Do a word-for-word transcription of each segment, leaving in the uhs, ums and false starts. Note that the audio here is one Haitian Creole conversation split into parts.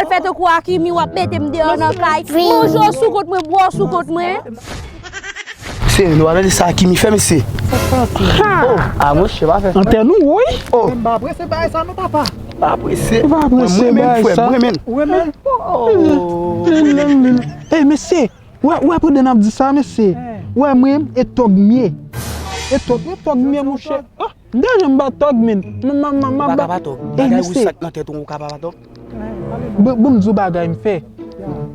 Fè tankou Akimi, w ap mete m deyò nan kay. Manje w sou kont mwen, bwè w sou kont mwen. Mesye, nou pa tande sa Akimi fè, mesye. Oh, ah, monchè, pa fè sa. Antè nou, wi. Oh. M pa prese bagay sa non, papa. Pa prese. Pa prese bagay sa. Mwen menm, frè, mwen menm. Ou renmen? Oh. Ey, mesye, wè, wè, pandan n ap di sa, mesye. Wè, mwen, e tòg m ye. E tòg, e tòg m ye, monchè. Ah, m deja m pa tòg, men. M, m, m, m, ou pa ka pa tòg. Ey, bagay ou mesye. Sa k nan tèt ou, ou ka pa pa tòg. Bon, bon, m di w bagay m fè.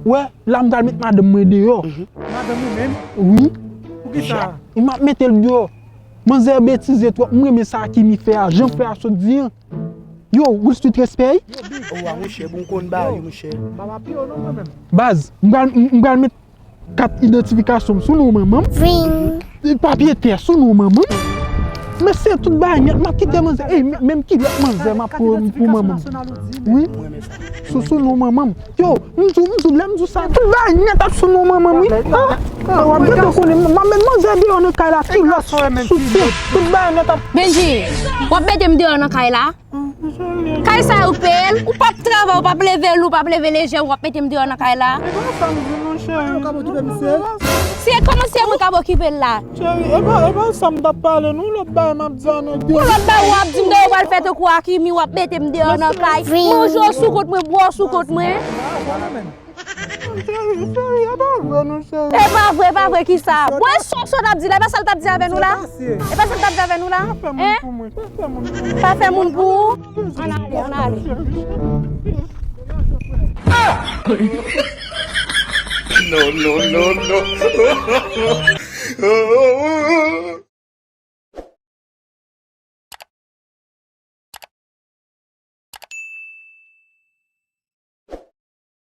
Wè, la m pral met madanm mwen deyò. Madanm ou menm? Wi. Poukisa? M ap mete l deyò. Manzè betize twòp, m renmen sa Akimi fè a, jan frè a sot di an. Yo, Will Street respè wi. Oh, a monchè, bon konn ba wi, monchè. Baz, m pral, m, m pral met kat idantifikasyon m sou non manman m. Papye tè sou non manman m. Mesye, tout bagay nèt, m ap kite manzè. Ey, men, menm kilòt manzè m ap pran pou manman m. Wi. Sou, sou non manman m. Yo, m di w, m di w, lè m di w sa, tout bagay nèt ap sou non manman m, wi. Ah, ah, w ap gentan konnen, m ap met manzè deyò nan kay la, kilòt, soutyen, tout bagay nèt ap. Benji, w ap mete m deyò nan kay la? Kay sa yo peye l, ou p ap travay, ou p ap leve l, ou p ap leve lejè, w ap mete m deyò nan kay la. E pa sa m di non, cheri. Yo ka okipe misye. Si e kòman si e mwen k ap okipe l la? Cheri, e pa, e pa sa m t ap pale non, lòt bagay m ap di a nèg yo. Pou lòt bagay w ap di m deyò, w pral fè tankou Akimi, w ap mete m deyò nan kay. Manje w sou kont mwen, bwè w sou kont mwen. Cheri, cheri, e pa vre non, cheri. E pa vre, e pa vre, kisa? Bwè sòso t ap di la, e pa sa l t ap di avè nou la? E pa sa l t ap di avè nou la? Pa fè moun pou mwen, pa fè moun pou mwen. Pa fè moun pou ou? Ann ale, ann ale. No, no, no, no.